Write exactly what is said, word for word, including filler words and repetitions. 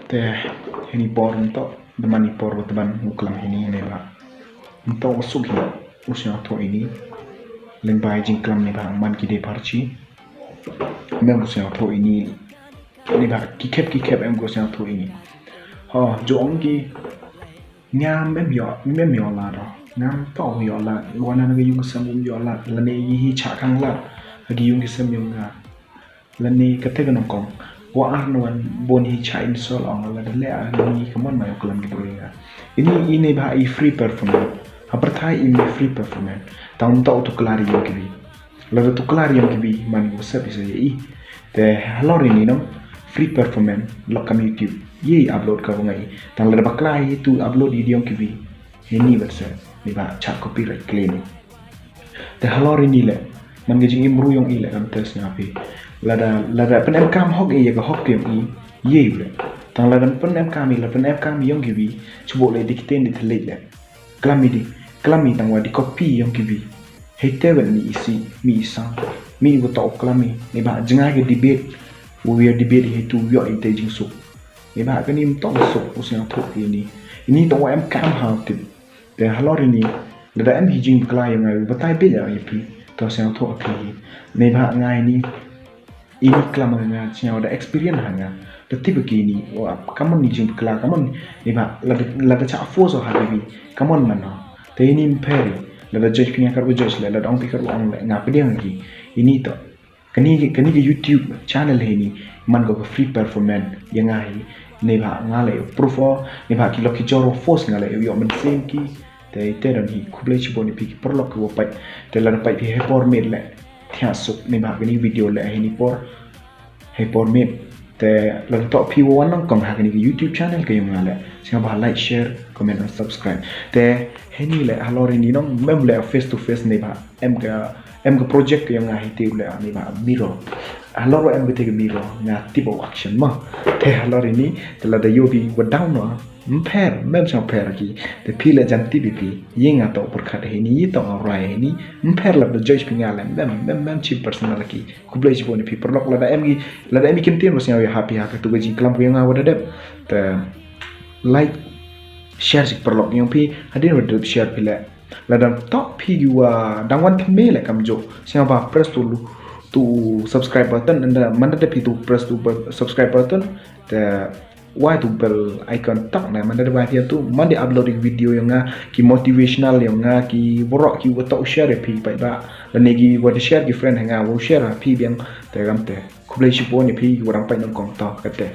Te hini por mynta da man i por ba tban u klam hini ne ba mynta u suk hi u sngewthuh ini. Leng bai jingklam ne ba man ki de parchi mem u sngewthuh ini. Ne ba ki khep ki khep em u sngewthuh ini. Ho jong ki ngam em yo mem yo la do ngam to yo la wana na yung sem um yo la la ne yi hi cha kang la ha ki yung ki sem yung nga. Lane kata ka nongkong wa ar na wan bon hi cha insol ong la da le a ni ka mon ma yo klam ki bro ya. Ini ini ba i free performance ha pyrthai i mi free performance. Tang to to klari yo ki bi la da to klari yo ki bi man ko sep isa ya i. Te halor ini nong free performance lok kam YouTube ye upload ka bungai. Tang la da bakla hi tu upload i di yo ki bi. Hini ba se ni ba cha copyright claim. Te halor ini le man ka jingim ru yong i le kam tes nga phi. Lada lada pen em kam hok i ya ka hok yong i ye le. Tang lada pen em kam i la pen em kam yong ki bi chubo le dikten di telit le. Klami di klami tang wa di copy yong ki bi. Hei te wen mi isi mi isang mi wa tau klami ni ba jengai ke debate. Wa ya debate hei tu yo i te jingsuk. Ni ba kani mtong sok u sngewthuh ki ini. Ini to wa em kam ha tip. Te halor ini lada em hi jingbakla ya nga batai bit ya phi to sngewthuh phi hi. Ni ba nga ini ini klam nga sngewthuh da experience ha nga. Da tip ki ini wa kamon ni jingbakla kamon ni ba lada lada cha force ha bi kamon mano. Te ini mperi lada judge phi nga kar u judge le lada ong phi kar u ong le nga pdiang ki. Ini to kani kani ka YouTube channel hi ni man ko ka free performance ya nga hi. Ne ba nga le proof o ne ba ki lo ki jor o force nga le yo men sem ki. Te te don hi khublei chibo ni phi ki paralok ki wa pait. Te la pait phi he por met le thia suk ne ba kani video le hi ni por he por met. Te la to phi wa wan nong kong ha kani ka YouTube channel ka yung nga le sing ba like share comment and subscribe. Te he ni le halor ini nong mem le face to face ne ba em ka em ka project ka yong nga hi te u le ani ba miro. Halor wa em ka te ka miro nga tip o action ma. Te halor ini te la da yo bi wa down no mpher mem song pher ki. Te phi le jan tip phi ye nga to pyrkhat hi ni ye to rai hi ni. Mpher la da judge phi nga le mem mem mem chi personal ki. Khublei chibo ni phi paralok la da em ki la da em ki kin tin wa sing ya happy ha ka tu ka jingklam ka yong nga wa da dep. Te like share sik paralok yong phi hadin wa da dep share phi le. La dang tok phi ki wa dang wan thme le kam jo sing ba press tu tu subscribe button and man da phi tu press tu subscribe button. Te wai tu bell icon tak na man da wai phi tu man di uploading video yong nga ki motivational yong nga ki borok ki wa tok share phi pai ba la ne ki wa share ki friend nga wa share phi biang. Te kam te khublei chibo ni phi wa dang pai nong kong to kate.